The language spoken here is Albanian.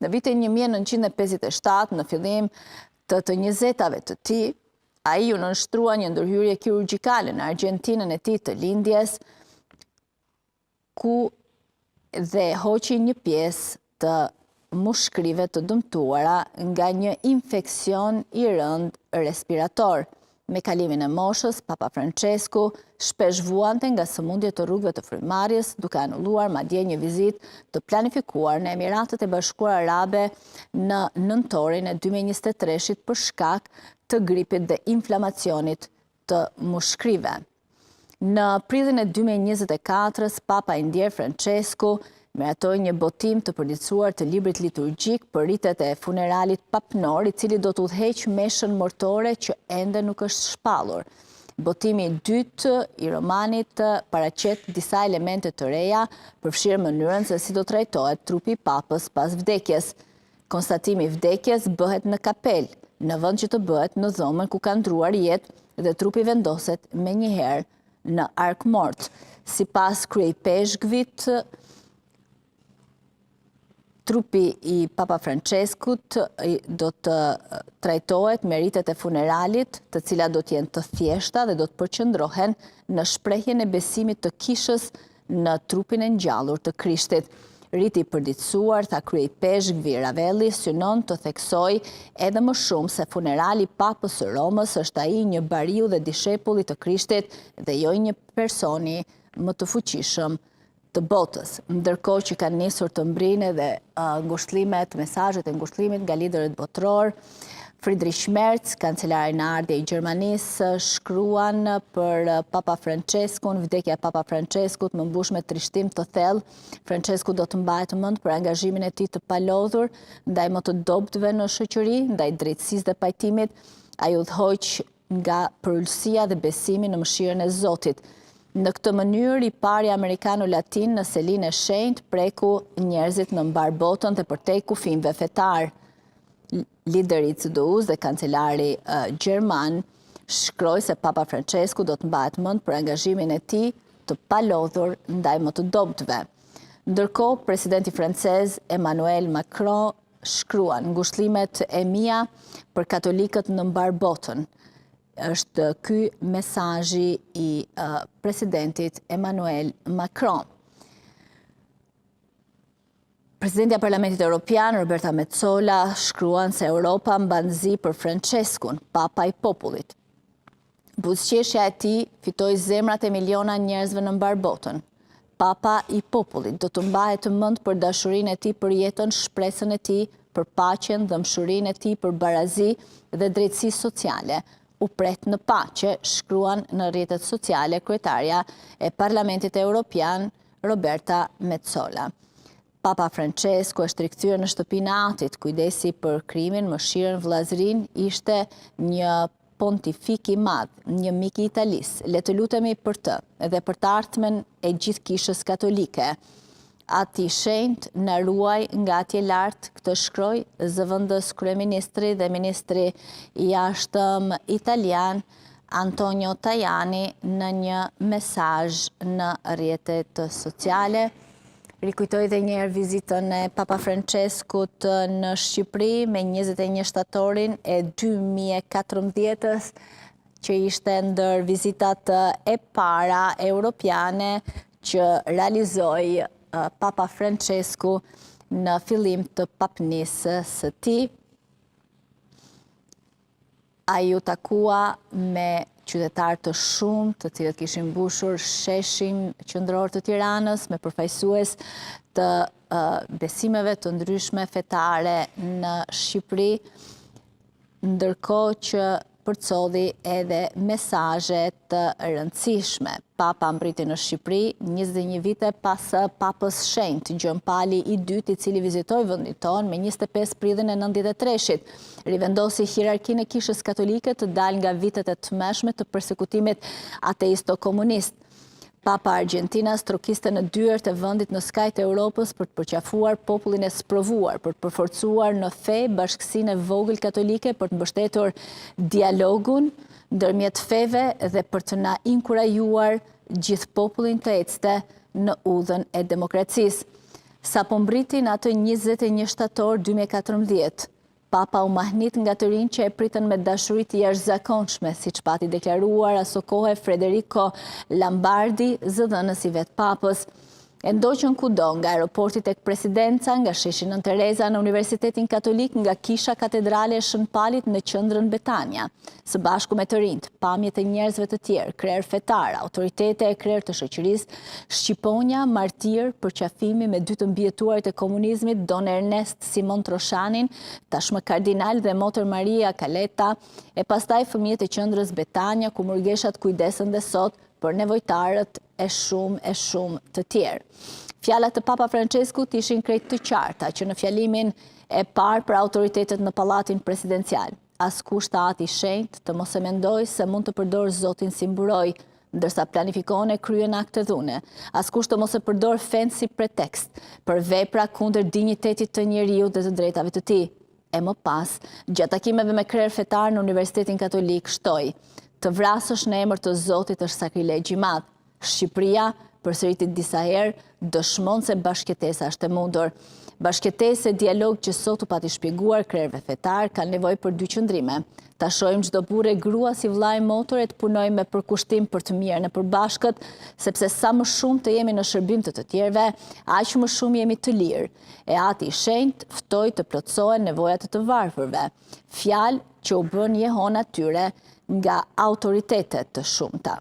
Në vitin 1957, në fillim të të njëzetave të tij, ai iu nënshtrua një ndërhyrje kirurgjikale në Argjentinën e tij të lindjes, ku dhe hoqi një pjesë të mushkrive të dëmtuara nga një infeksion i rëndë respirator. Me kalimin e moshës, Papa Françesku shpesh vuante nga sëmundje të rrugëve të frymëmarrjes, duke anulluar madje një vizitë të planifikuar në Emiratet e Bashkuara Arabe në nëntorin e 2023-shit për shkak të gripit dhe inflamacionit të mushkrive. Në prillin e 2024-s, Papa i ndjerë Françesku miratoi një botim të përditësuar të librit liturgjik për ritet e funeralit papnor, i cili do të udhëheqë meshën mortore që ende nuk është shpallur. Botimi i dytë i romanit paraqet disa elemente të reja, përfshirë mënyrën se si do trajtohet trupi i papës pas vdekjes. Konstatimi i vdekjes bëhet në kapelë, në vend që të bëhet në dhomën ku ka ndërruar jetë dhe trupi vendoset menjëherë në arkmort. Sipas kryeipeshkvit, trupi i Papa Françeskut do të trajtohet me ritet e funeralit, të cilat do të jenë të thjeshta dhe do të përqendrohen në shprehjen e besimit të kishës në trupin e ngjallur të Krishtit. Riti i përditësuar, tha kryeipeshkvi Ravelli, synon të theksojë edhe më shumë se funerali i Papës së Romës është ai i një bariu dhe dishepulli të Krishtit dhe jo i një personi më të fuqishëm të botës. Ndërkohë që kanë nisur të mbërrijnë edhe ngushëllimet, mesazhet e ngushëllimit nga liderët botërorë, Friedrich Merz, kancelari në ardhje i Gjermanisë, shkruan për Papa Franceskun, vdekja e Papa Franceskut më mbush me trishtim të thellë. Francesku do të mbahet mend për angazhimin e tij të palodhur ndaj më të dobëtve në shoqëri, ndaj drejtësisë dhe pajtimit. Ai u udhëhoq nga përulësia dhe besimi në mëshirën e Zotit. Në këtë mënyrë, i pari amerikano-latin në Selinë e Shenjtë preku njerëzit në mbarë botën dhe përtej kufinjve fetarë. Lideri i CDU-së dhe kancelari gjerman shkroi se Papa Francesku do të mbahet mend për angazhimin e tij të palodhur ndaj më të dobëtve. Ndërkohë, presidenti francez Emmanuel Macron shkruan ngushëllimet e mia për katolikët në mbarë botën. Është ky mesazhi i presidentit Emmanuel Macron. Presidentja e Parlamentit Europian, Roberta Metsola, shkruan se Europa mban zi për Franceskun, papa i popullit. Buzëqeshja e tij fitoi zemrat e miliona njerëzve në mbarë botën. Papa i popullit do të mbahet mend për dashurinë e tij për jetën, shpresën e tij për paqen, dhembshurinë e tij për barazi dhe drejtësi sociale. U prehtë në paqe, shkruan në rrjetet sociale kryetarja e Parlamentit Europian, Roberta Metsola. Papa Francesku është rikthyer në shtëpinë e Atit. Kujdesi për krimin, mëshirën, vëllazërinë ishte një pontifik i madh, një mik i Italisë. Le të lutemi për të dhe për të ardhmen e gjithë kishës katolike. Ati i Shenjtë na ruaj nga atje lart, këtë shkroi zëvendës kryeministri dhe ministri i jashtëm italian Antonio Tajani në një mesazh në rrjetet sociale. Rikujtoj dhe një herë vizitën e Papa Franceskut në Shqipëri me 21 shtatorin e 2014-ës, që ishte ndër vizitat e para europiane që realizoi Papa Francesku në fillim të papnisë së tij. Ai u takua me qytetarë të shumtë, të cilët kishin mbushur sheshin qendror të Tiranës me përfaqësues të besimeve të ndryshme fetare në Shqipëri, ndërkohë që përcolli edhe mesazhe të rëndësishme. Papa mbërriti në Shqipëri 21 vite pas Papës Shenjt, Gjon Pali i dytë, i cili vizitoi vendin tonë me 25 prillin e 93-shit. Rivendosi hierarkinë e Kishës Katolike të dalë nga vitet e tmerrshme të persekutimit ateisto-komunist. Papa argjentinas trokiste në dyert e vendit në skaj të Europës për të përqafuar popullin e sprovuar, për të përforcuar në fe bashkësinë e vogël katolike, për të mbështetur dialogun ndërmjet feve dhe për të na inkurajuar gjithë popullin të ecte në udhën e demokracisë. Sapo mbërriti në atë 21 shtator 2014, Papa u mahnit nga të rinjtë që e pritën me dashuri të jashtëzakonshme, siç pati deklaruar asokohe Federico Lombardi, zëdhënës i vetë Papës. E ndoqën kudo, nga aeroporti tek Presidenca, nga sheshi Nënë Tereza në Universitetin Katolik, nga Kisha Katedrale e Shën Palit në Qendrën Betania. Së bashku me të rinjtë, pamjet e njerëzve të tjerë, krerë fetarë, autoritete e krerë të shoqërisë, shqiponja, martirë, përqafimi me dy të mbijetuarit e komunizmit, Don Ernest Simon Troshanin, tashmë kardinal dhe Motër Maria Kaleta, e pastaj fëmijët e Qendrës Betania, ku murgeshat kujdesen dhe sot për nevojtarët e shumë e shumë të tjerë. Fjalët e Papa Françeskut ishin krejt të qarta që në fjalimin e parë për autoritetet në pallatin presidencial. Askush tha Ati i Shenjtë të mos e mendojë se mund të përdorë Zotin si mburojë, ndërsa planifikon e kryen akte dhune. Askush të mos e përdorë fenë si pretekst për vepra kundër dinjitetit të njeriut dhe të drejtave të tij. E më pas, gjatë takimeve me krerë fetarë në Universitetin Katolik, shtoi, Të vrasësh në emër të Zotit është sakrilegj i madh. Shqipëria, përsëriti disa herë, dëshmon se bashkëjetesa është e mundur. Bashkëjetesë e dialog që sot u pati shpjeguar krerëve fetarë kanë nevojë për dy qëndrime. Ta shohim çdo burrë e grua si vëlla e motër e të punojmë me përkushtim për të mirën e përbashkët, sepse sa më shumë të jemi në shërbim të të tjerëve, aq më shumë jemi të lirë. E Ati i Shenjtë ftoi të plotësohen nevojat e të varfërve, fjalë që u bënë jehonë atyre nga autoritete të shumta.